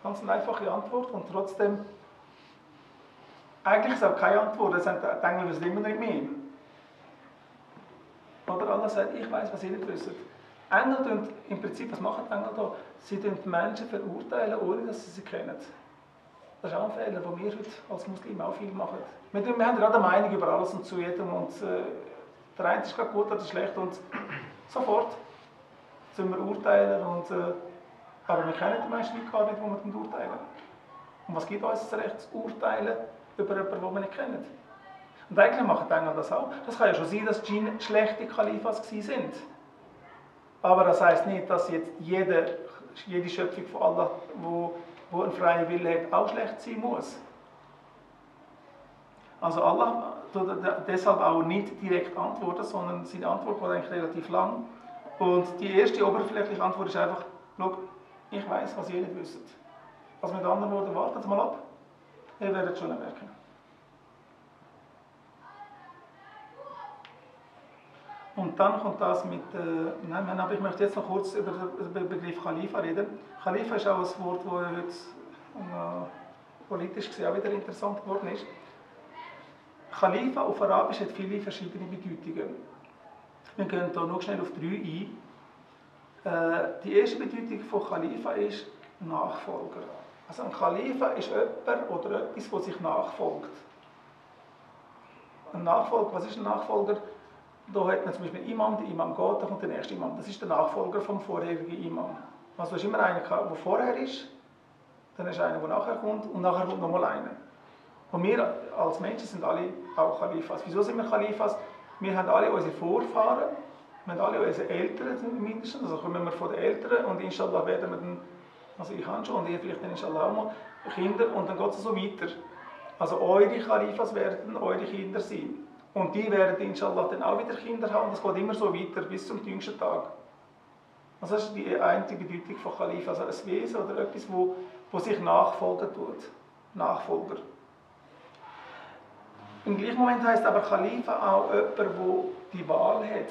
Ganz eine einfache Antwort und trotzdem, eigentlich ist es auch keine Antwort, die Engel wissen immer nicht mehr. Oder Allah sagt, ich weiß, was ihr nicht wisst. Engel tun, im Prinzip, was machen Engel da? Sie tun die Menschen verurteilen, ohne dass sie kennen. Das ist auch ein Fehler, den wir heute als Muslime auch viel machen. Wir haben gerade eine Meinung über alles und zu jedem und der eine ist gerade gut oder schlecht und sofort sind wir urteilen und aber wir kennen die meisten Leute gar nicht, die wir urteilen. Und was gibt uns das Recht zu urteilen über jemanden, den wir nicht kennen? Und eigentlich machen die Engel das auch. Das kann ja schon sein, dass die Dschinn schlechte Kalifas waren. Aber das heisst nicht, dass jetzt jede Schöpfung von Allah, wo einen freien Willen hat, auch schlecht sein muss. Also Allah tut deshalb auch nicht direkt antworten, sondern seine Antwort war eigentlich relativ lang. Und die erste oberflächliche Antwort ist einfach, schau, ich weiß, was ihr nicht wisst. Also mit anderen Worten, wartet mal ab, ihr werdet es schon merken. Und dann kommt das mit, nein, aber ich möchte jetzt noch kurz über den Begriff Khalifa reden. Khalifa ist auch ein Wort, das heute politisch gesehen auch wieder interessant geworden ist. Khalifa auf Arabisch hat viele verschiedene Bedeutungen. Wir gehen hier noch schnell auf 3 ein. Die erste Bedeutung von Khalifa ist Nachfolger. Also ein Khalifa ist jemand oder etwas, das sich nachfolgt. Ein Nachfolger, was ist ein Nachfolger? Da hat man zum Beispiel einen Imam, der Imam geht, dann kommt der nächste Imam. Das ist der Nachfolger vom vorherigen Imam. Also du hast immer einen, der vorher ist, dann ist einer, der nachher kommt und nachher kommt nochmal einer. Und wir als Menschen sind alle auch Khalifas. Wieso sind wir Khalifas? Wir haben alle unsere Vorfahren, wir haben alle unsere Eltern mindestens, also kommen wir von den Eltern und inshallah werden wir dann, also ich habe schon und ihr vielleicht dann inshallah auch mal, Kinder und dann geht es so weiter. Also eure Khalifas werden eure Kinder sein. Und die werden inshallah dann auch wieder Kinder haben und es geht immer so weiter bis zum jüngsten Tag. Also das ist die eine Bedeutung von Khalifa, also ein Wesen oder etwas, wo sich nachfolgen tut. Nachfolger. Im gleichen Moment heisst aber Khalifa auch jemand, der die Wahl hat,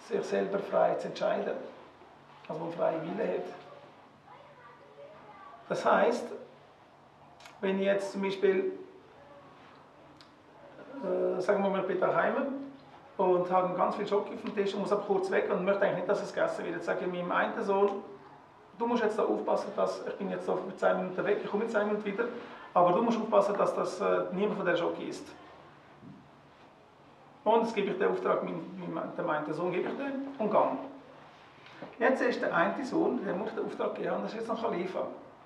sich selber frei zu entscheiden. Also der freie Wille hat. Das heisst, wenn ich jetzt zum Beispiel sagen wir mal, ich bin daheim und habe ganz viel Schoki auf dem Tisch und muss aber kurz weg und möchte eigentlich nicht, dass es gegessen wird. Jetzt sage ich meinem einen Sohn, du musst jetzt da aufpassen, dass ich bin jetzt so für 2 Minuten weg, ich komme in 2 Minuten wieder, aber du musst aufpassen, dass das niemand von der Schoki isst. Und jetzt gebe ich den Auftrag dem einen Sohn, gebe ich den und gehe. Jetzt ist der eine Sohn, der muss den Auftrag geben und das ist jetzt ein Khalifa.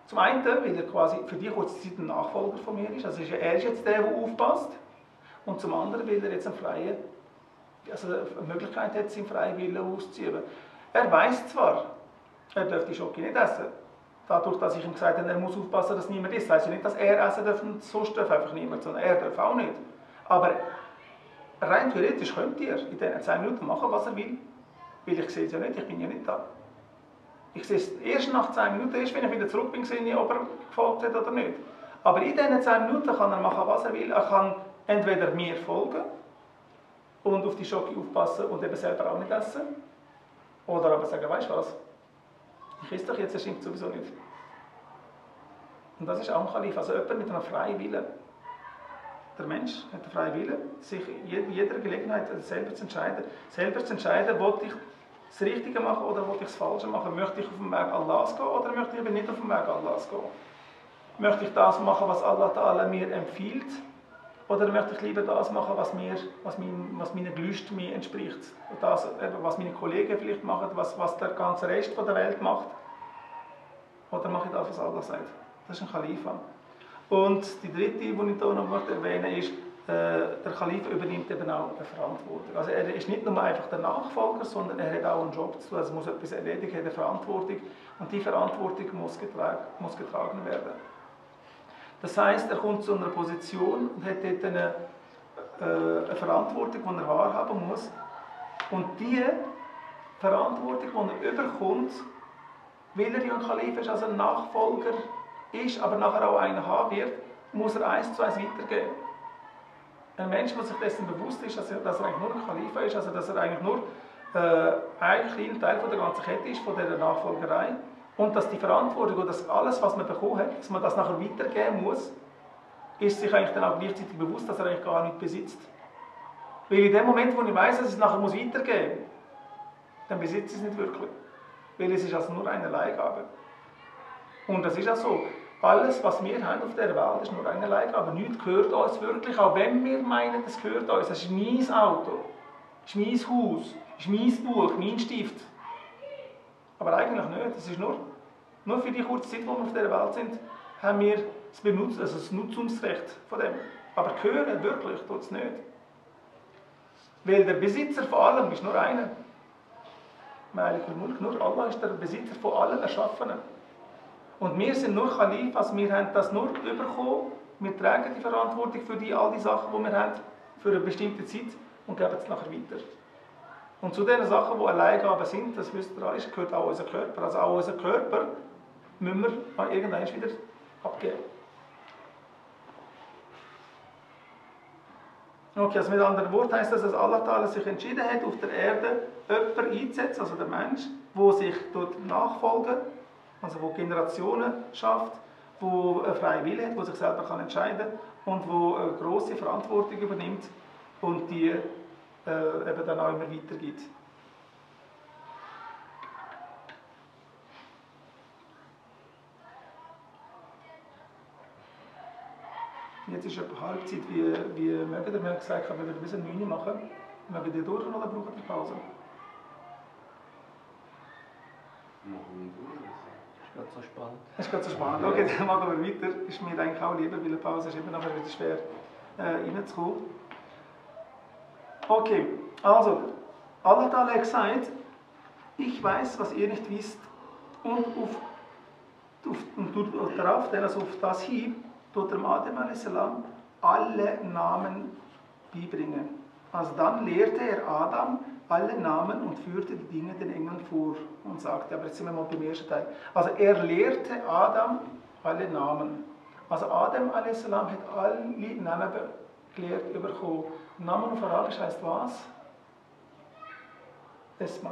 Zum einen, weil er quasi für die kurze Zeit ein Nachfolger von mir ist, also er ist jetzt der aufpasst. Und zum anderen will er jetzt eine Möglichkeit hat, seinen freien Willen auszuüben. Er weiß zwar, er darf die Schoki nicht essen. Dadurch, dass ich ihm gesagt habe, er muss aufpassen, dass niemand isst. Das heisst ja nicht, dass er essen darf und sonst darf einfach niemand, sondern er darf auch nicht. Aber rein theoretisch könnte er in diesen 10 Minuten machen, was er will. Weil ich sehe es ja nicht, ich bin ja nicht da. Ich sehe es erst nach 10 Minuten, erst wenn ich wieder zurück bin, sehe ich, ob er gefolgt hat oder nicht. Aber in diesen 10 Minuten kann er machen, was er will. Er kann entweder mir folgen und auf die Schoki aufpassen und eben selber auch nicht essen. Oder aber sagen, weißt du was, ich esse doch jetzt, das stimmt sowieso nicht. Und das ist auch ein Khalifa, also jemand mit einem freien Willen. Der Mensch hat einen freien Willen, sich in jeder Gelegenheit selber zu entscheiden. Selber zu entscheiden, will ich das Richtige machen oder will ich das Falsche machen. Möchte ich auf dem Weg Allahs gehen oder möchte ich eben nicht auf dem Weg Allahs gehen? Möchte ich das machen, was Allah Ta'ala mir empfiehlt? Oder möchte ich lieber das machen, was meinen Gelüsten mir entspricht? Das, was meine Kollegen vielleicht machen, was der ganze Rest der Welt macht? Oder mache ich das, was Allah sagt? Das ist ein Khalifa. Und die dritte, die ich hier noch erwähnen möchte, ist, der Khalifa übernimmt eben auch eine Verantwortung. Also er ist nicht nur einfach der Nachfolger, sondern er hat auch einen Job zu tun, also muss etwas erledigen, hat eine Verantwortung. Und die Verantwortung muss getragen werden. Das heisst, er kommt zu einer Position und hat dort eine Verantwortung, die er wahrhaben muss. Und diese Verantwortung, die er überkommt, weil er ja ein Khalifa ist, also ein Nachfolger ist, aber nachher auch einen haben wird, muss er 1 zu 1 weitergeben. Ein Mensch, der sich dessen bewusst ist, dass er eigentlich nur ein Khalifa ist, also dass er eigentlich nur ein kleiner Teil von der ganzen Kette ist, von dieser Nachfolgerei, Und dass die Verantwortung oder dass alles, was man bekommen hat, dass man das nachher weitergeben muss, ist sich eigentlich dann auch gleichzeitig bewusst, dass er eigentlich gar nicht besitzt. Weil in dem Moment, wo ich weiß, dass ich es nachher weitergeben muss, dann besitze ich es nicht wirklich. Weil es ist also nur eine Leihgabe. Und das ist auch so. Alles, was wir haben auf dieser Welt, ist nur eine Leihgabe. Nichts gehört uns wirklich, auch wenn wir meinen, es gehört uns. Das ist mein Auto, das ist mein Haus, das ist mein Buch, mein Stift. Aber eigentlich nicht. Es ist nur für die kurze Zeit, wo wir auf dieser Welt sind, haben wir das Nutzungsrecht von dem. Aber gehören wirklich tut es nicht. Weil der Besitzer von allem ist nur einer. Nur Allah ist der Besitzer von allem Erschaffenen. Und wir sind nur Khalifas, wir haben das nur bekommen, wir tragen die Verantwortung für all die Sachen, die wir haben, für eine bestimmte Zeit und geben es nachher weiter. Und zu den Sachen, die Leihgaben sind, das wisst ihr alle, gehört auch unser Körper. Also auch unser Körper müssen wir irgendwann wieder abgeben. Okay, also mit anderen Worten heisst das, dass Allah Ta'ala sich entschieden hat, auf der Erde jemanden einzusetzen, also der Mensch, der sich dort nachfolgen, also der Generationen schafft, der einen freien Wille hat, der sich selber entscheiden kann und der eine grosse Verantwortung übernimmt und die eben dann auch immer weitergibt. Jetzt ist etwa Halbzeit, wie mögt ihr? Wir haben gesagt, wir würden bis 9 Uhr machen. Mögt ihr durch oder braucht ihr Pause? Das ist gerade so spannend. Das ist gerade so spannend. Okay, dann machen wir weiter. Ist mir eigentlich auch lieber, weil eine Pause ist immer nachher wieder schwer reinzukommen. Okay, also, Allah Ta'ala hat gesagt, ich weiß, was ihr nicht wisst. Und darauf, also auf das hin, tut dem Adem a.s. alle Namen beibringen. Also dann lehrte er Adam alle Namen und führte die Dinge den Engeln vor und sagte, aber jetzt sind wir mal beim ersten Teil. Also er lehrte Adam alle Namen. Also Adam a.s. hat alle Namen gelehrt bekommen. Namen auf Arabisch heißt was? Esma.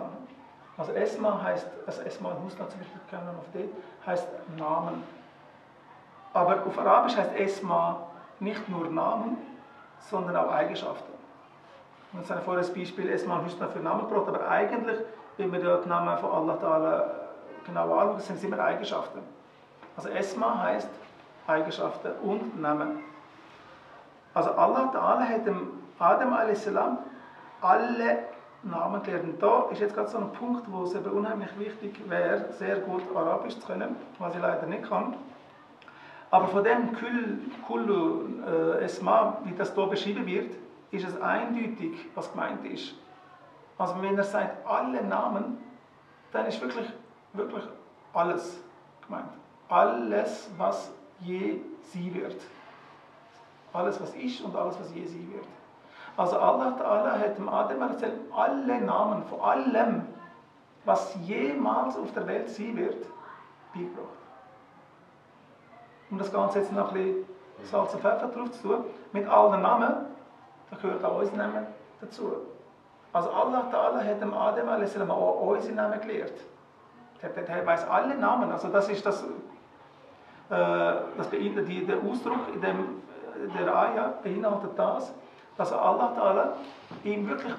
Also Esma heißt, also Esma al-Husna zum Beispiel, kennen wir auf dort, heißt Namen. Aber auf Arabisch heißt Esma nicht nur Namen, sondern auch Eigenschaften. Und jetzt habe ich vorher das Beispiel Esma al-Husna für Namen gebracht, aber eigentlich, wenn wir die Namen von Allah Ta'ala genau anschauen, sind es immer Eigenschaften. Also Esma heißt Eigenschaften und Namen. Also Allah Ta'ala hat dem Adam a.s. alle Namen gelernt. Und da ist jetzt gerade so ein Punkt, wo es eben unheimlich wichtig wäre, sehr gut Arabisch zu können, was ich leider nicht kann. Aber von dem Kullu Esma, wie das hier beschrieben wird, ist es eindeutig, was gemeint ist. Also wenn er sagt, alle Namen, dann ist wirklich alles gemeint. Alles, was je sein wird. Alles, was ist und alles, was je sein wird. Also Allah Ta'ala hat dem Adam erzählt, alle Namen von allem, was jemals auf der Welt sein wird, beigebracht. Um das Ganze jetzt noch ein bisschen Salz und Pfeffer drauf zu tun, mit allen Namen, da gehört auch unser Name dazu. Also Allah Ta'ala hat dem Adam auch unsere Namen gelehrt. Er weiß alle Namen, also das ist der Ausdruck in der Ayah beinhaltet das, dass Allah Ta'ala ihm wirklich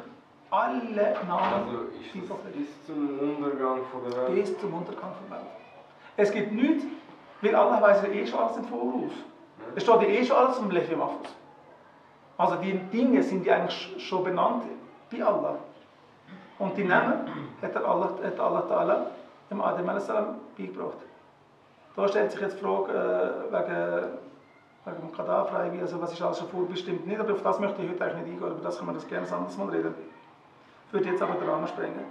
alle Namen bis zum Untergang von der Welt. Bis zum Untergang von der Welt. Es gibt nichts, weil Allah weiß ja schon alles im Voraus. Es steht ja schon alles im Lehre Mahfuz. Also die Dinge sind ja eigentlich schon benannt bei Allah. Und die Namen hat Allah Ta'ala dem Adam a.s. beigebracht. Da stellt sich jetzt die Frage wegen dem Kadafrei, also was ist alles schon vorbestimmt. Nicht, aber auf das möchte ich heute eigentlich nicht eingehen, aber das kann man das gerne anders mal reden. Ich würde jetzt aber den Rahmen sprengen.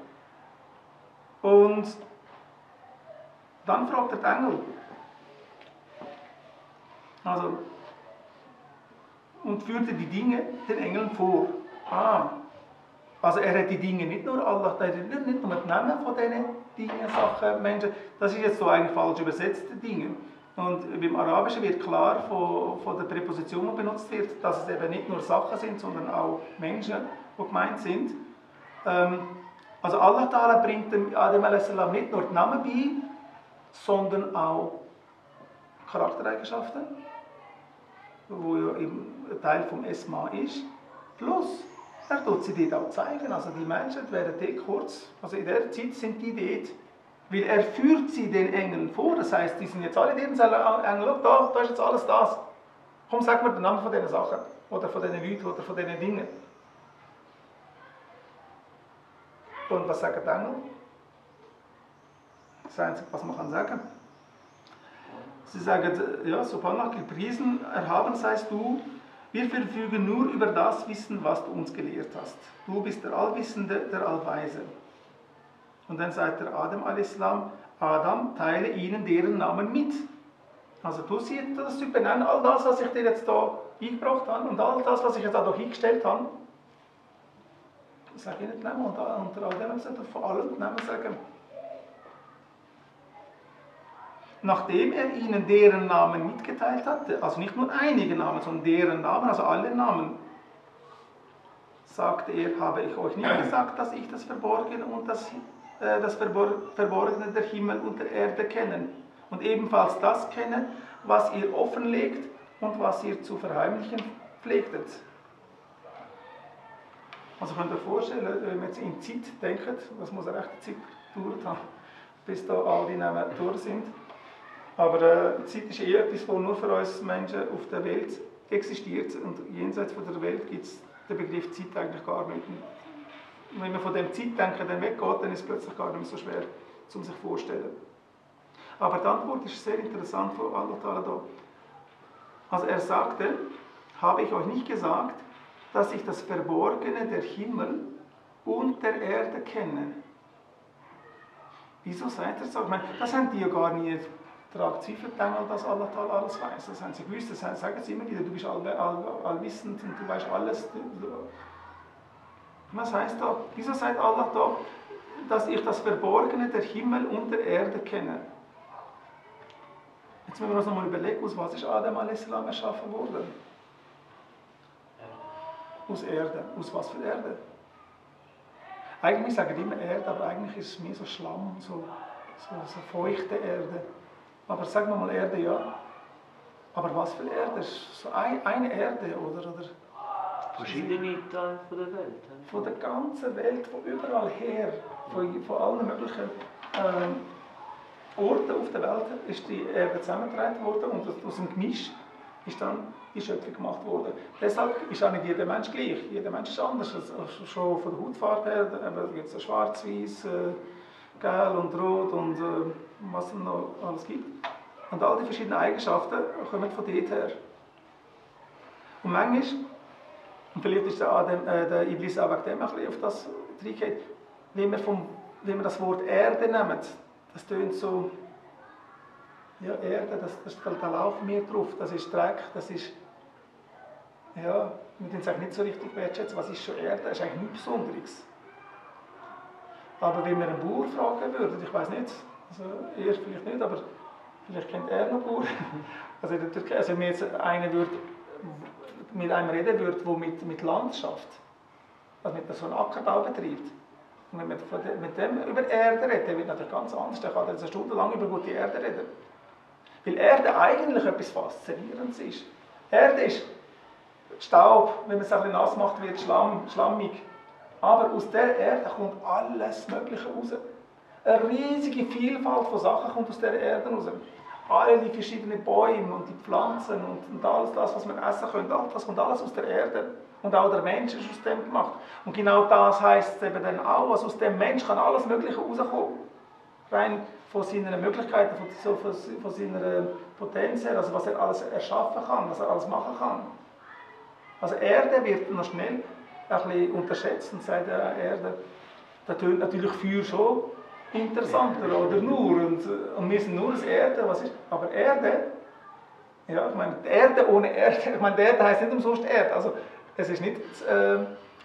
Und dann fragt der Engel, also, und führte die Dinge den Engeln vor. Also er hat die Dinge nicht nur Allah, er hat nicht nur die Namen von diesen Dingen, Sachen, Menschen, das ist jetzt so eigentlich falsch übersetzt, Dinge. Und beim Arabischen wird klar von der Präposition, die benutzt wird, dass es eben nicht nur Sachen sind, sondern auch Menschen, die gemeint sind. Also Allah Ta'ala bringt dem Adam a.s. nicht nur die Namen bei, sondern auch Charaktereigenschaften, wo ja eben ein Teil vom Esma ist. Plus, er tut sie dort auch zeigen. Also die Menschen werden dort kurz, also in der Zeit sind die dort, weil er führt sie den Engeln vor. Das heißt, die sind jetzt alle dort und sagen, Engel, da ist jetzt alles das. Komm, sag mir den Namen von diesen Sachen. Oder von diesen Leuten oder von diesen Dingen. Und was sagen die Engel? Das Einzige, was man sagen kann. Sie sagen, ja, Subhanallah, gepriesen, erhaben seist du. Wir verfügen nur über das Wissen, was du uns gelehrt hast. Du bist der Allwissende, der Allweise. Und dann sagt der Adam a.s., Adam, teile ihnen deren Namen mit. Also du siehst das benennen, all das, was ich dir jetzt da eingebracht habe und all das, was ich jetzt da doch eingestellt habe. Ich sage ihnen die Namen und unter all dem sollte vor allem die Namen sagen. Nachdem er ihnen deren Namen mitgeteilt hatte, also nicht nur einige Namen, sondern deren Namen, also alle Namen, sagte er, habe ich euch nicht gesagt, dass ich das Verborgene und das Verborgene der Himmel und der Erde kenne und ebenfalls das kenne, was ihr offenlegt und was ihr zu verheimlichen pflegtet. Also könnt ihr euch vorstellen, wenn wir jetzt in Zeit denken, das muss eine rechte Zeit gedauert haben, bis da all die Namen durch sind. Aber Zeit ist etwas, das nur für uns Menschen auf der Welt existiert. Und jenseits von der Welt gibt es den Begriff Zeit eigentlich gar nicht. Und wenn man von dem Zeitdenken dann weggeht, dann ist es plötzlich gar nicht mehr so schwer, um sich vorzustellen. Aber die Antwort ist sehr interessant von Allah Ta'ala da. Also er sagte, habe ich euch nicht gesagt, dass ich das Verborgene der Himmel und der Erde kenne? Wieso seid ihr so? Ich meine, das haben die ja gar nie geziffert, dass Allah Ta'ala alles weiß. Das haben sie gewusst, das sagen sie immer wieder, du bist allwissend und du weißt alles. Was heißt da? Wieso sagt Allah da, dass ich das Verborgene der Himmel und der Erde kenne? Jetzt müssen wir uns nochmal überlegen, aus was ist Adam a.s. erschaffen worden? Aus Erde. Aus was für Erde? Eigentlich sagen wir immer Erde, aber eigentlich ist es mehr so Schlamm, so feuchte Erde. Aber sagen wir mal Erde, ja. Aber was für Erde? So eine Erde, oder? Verschiedene Teile von der Welt. Von der ganzen Welt, von überall her, von allen möglichen Orten auf der Welt ist die Erde zusammengetragen worden und aus dem Gemisch ist dann die Schöpfung gemacht worden. Deshalb ist auch nicht jeder Mensch gleich. Jeder Mensch ist anders. Also schon von der Hautfarbe her, da gibt es schwarz, weiß, gelb und rot und was es noch alles gibt. Und all die verschiedenen Eigenschaften kommen von dort her. Und manchmal, und vielleicht ist der Iblis auch wegen dem ein bisschen auf das reingeht, wenn wir das Wort Erde nehmen, das tönt so, ja, Erde, da laufen wir drauf, das ist Dreck, das ist, ja, wir können es eigentlich nicht so richtig wertschätzen, was ist schon Erde, das ist eigentlich nichts Besonderes. Aber wenn wir einen Bauer fragen würden, ich weiß nicht, also er vielleicht nicht, aber vielleicht kennt er noch Bauern. Also in der Türkei, also wenn wir jetzt mit einem reden würde, der mit Landschaft, also mit so einem Ackerbau betreibt, und wenn wir mit dem über Erde reden, dann wird natürlich ganz anders. Dann kann er eine Stunde lang über gute Erde reden. Weil Erde eigentlich etwas Faszinierendes ist. Erde ist Staub, wenn man es ein bisschen nass macht, wird schlammig. Aber aus der Erde kommt alles Mögliche raus. Eine riesige Vielfalt von Sachen kommt aus der Erde raus. Alle die verschiedenen Bäume und die Pflanzen und alles das, was wir essen können, das kommt alles aus der Erde. Und auch der Mensch ist aus dem gemacht. Und genau das heisst es eben dann auch, also aus dem Mensch kann alles Mögliche rauskommen. Rein von seinen Möglichkeiten, von seiner Potenz her, also was er alles erschaffen kann, was er alles machen kann. Also Erde wird noch schnell ein bisschen unterschätzt und sagt, Erde, da tönt natürlich Feuer schon interessanter oder nur. Und wir sind nur das Erde, was ist? Aber Erde, ja, ich meine, die Erde ohne Erde, ich meine, die Erde heisst nicht umsonst Erde, also es ist nicht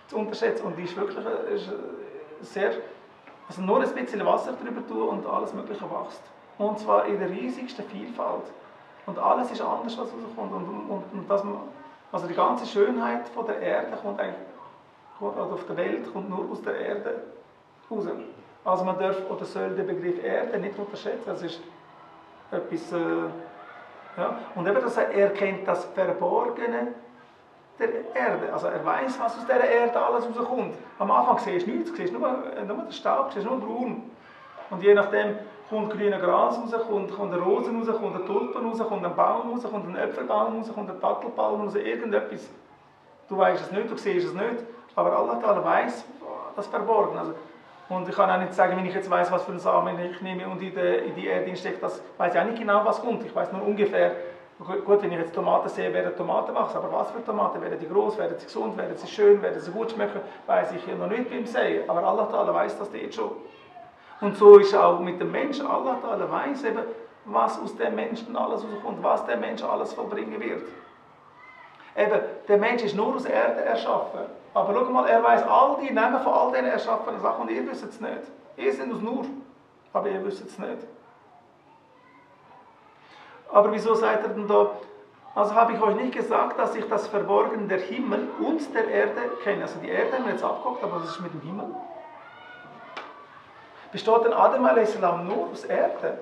zu unterschätzen und die ist wirklich sehr, also nur ein bisschen Wasser drüber tun und alles Mögliche wächst. Und zwar in der riesigsten Vielfalt. Und alles ist anders, was rauskommt. Und das, also die ganze Schönheit von der Erde kommt eigentlich, oder auf der Welt kommt nur aus der Erde raus. Also man darf oder soll den Begriff Erde nicht unterschätzen. Es ist etwas ja. Und eben, dass er kennt das Verborgene der Erde. Also er weiß, was aus dieser Erde alles rauskommt. Am Anfang siehst du nichts, siehst nur den Staub, siehst nur braun. Und je nachdem kommt grüner Gras raus, kommt eine Rose raus, kommt eine Tulpe raus, kommt ein Baum raus, kommt ein Äpfelbaum raus, kommt ein Dattelbaum raus, irgendetwas. Du weißt es nicht, du siehst es nicht, aber Allah weiß das Verborgene. Also, und ich kann auch nicht sagen, wenn ich jetzt weiß, was für einen Samen ich nehme und in die Erde stecke, das weiß ich auch nicht genau, was kommt. Ich weiß nur ungefähr, gut, wenn ich jetzt Tomaten sehe, werden Tomaten wachsen, aber was für Tomaten? Werden die groß, werden sie gesund, werden sie schön, werden sie gut schmecken, weiß ich noch nicht beim Sehen. Aber Allah weiß das jetzt schon. Und so ist auch mit dem Menschen. Allah weiß eben, was aus dem Menschen alles rauskommt, was der Mensch alles vollbringen wird. Eben, der Mensch ist nur aus Erde erschaffen. Aber schau mal, er weiß all die Namen von all diesen erschaffenen Sachen und ihr wisst es nicht. Ihr seid aus nur, aber ihr wisst es nicht. Aber wieso seid ihr denn da? Also habe ich euch nicht gesagt, dass ich das Verborgene der Himmel und der Erde kenne. Also die Erde haben wir jetzt abgeguckt, aber was ist mit dem Himmel? Besteht denn Adam a.s. nur aus Erde?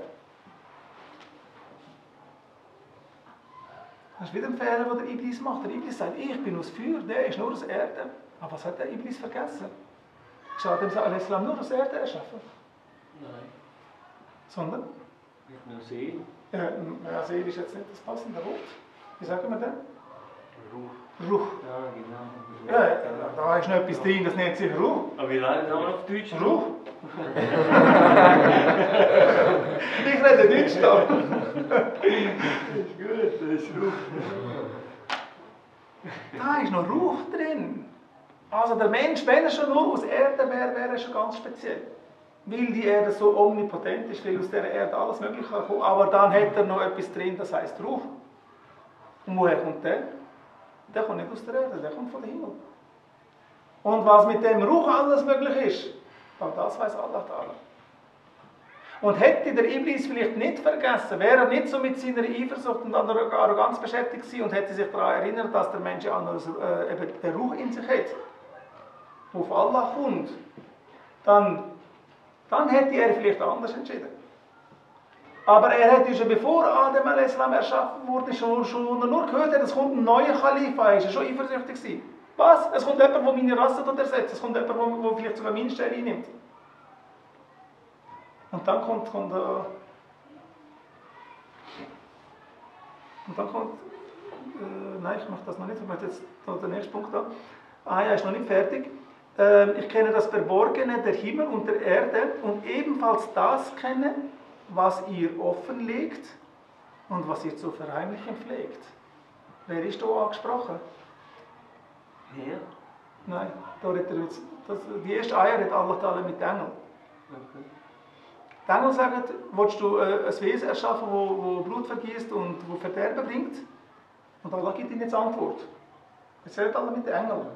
Das ist wieder ein Fehler, den der Iblis macht. Der Iblis sagt, ich bin aus Feuer, der ist nur aus Erde. Aber was hat der Iblis vergessen? Ist Adam a.s. nur aus Erde erschaffen? Nein. Sondern? Nicht nur See. Ja, See ist jetzt nicht das passende Wort. Wie sagen wir denn? Ruh. Ruh. Ja, genau. Ja, da ist noch etwas drin, das nennt sich Ruh. Aber wie leider noch auf Deutsch? Ruh. Ich rede Deutsch da. Ist gut, das ist Ruh. Da ist noch Ruh drin. Also der Mensch, wenn er schon nur aus Erde wäre, wäre er schon ganz speziell. Weil die Erde so omnipotent ist, weil aus der Erde alles Mögliche kommt. Aber dann hat er noch etwas drin, das heisst Ruh. Und woher kommt der? Der kommt nicht aus der Erde, der kommt vom Himmel. Und was mit dem Ruh alles möglich ist, auch das weiß Allah Ta'ala. Und hätte der Iblis vielleicht nicht vergessen, wäre er nicht so mit seiner Eifersucht und Arroganz beschäftigt gewesen und hätte sich daran erinnert, dass der Mensch ja eben den Ruh in sich hat, der auf Allah kommt, dann hätte er vielleicht anders entschieden. Aber er hätte schon bevor Adam a.s. erschaffen wurde, schon nur gehört, es kommt ein neuer Khalifa, er war schon eifersüchtig gewesen. Was? Es kommt jemand, der meine Rasse ersetzt, es kommt jemand, der vielleicht sogar meine Stelle einnimmt. Und dann kommt nein, ich mache das noch nicht, ich möchte jetzt noch den nächsten Punkt an. Ja, ist noch nicht fertig. Ich kenne das Verborgene der Himmel und der Erde und ebenfalls das kenne, was ihr offenlegt und was ihr zu verheimlichen pflegt. Wer ist da angesprochen? Wer? Nein, da redet er jetzt, die erste Eier hat Allah Ta'ala mit Engeln. Okay. Die Engel sagen, willst du ein Wesen erschaffen, das Blut vergießt und das Verderben bringt? Und Allah gibt ihnen jetzt Antwort. Jetzt redet Allah mit den Engeln.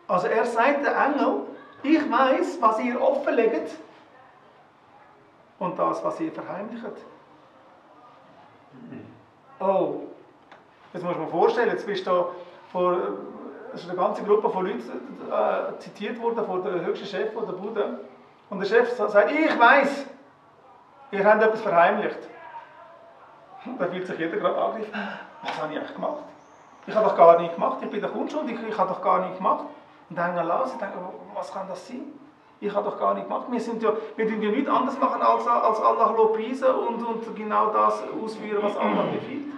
Also er sagt den Engel, ich weiß, was ihr offenlegt und das, was ihr verheimlicht. Oh, jetzt muss man sich vorstellen, jetzt bist du es ist eine ganze Gruppe von Leuten zitiert worden von dem höchsten Chef der Bude. Und der Chef sagt, ich weiß, ihr habt etwas verheimlicht. Da fühlt sich jeder gerade angegriffen. Was habe ich eigentlich gemacht? Ich habe doch gar nichts gemacht, ich bin der Unschuldig, ich habe doch gar nichts gemacht. Und dann hängen los und denken, was kann das sein? Ich habe doch gar nichts gemacht. Wir dürfen ja nichts anderes machen, als Allah Lobpreisen und genau das ausführen, was Allah befiehlt.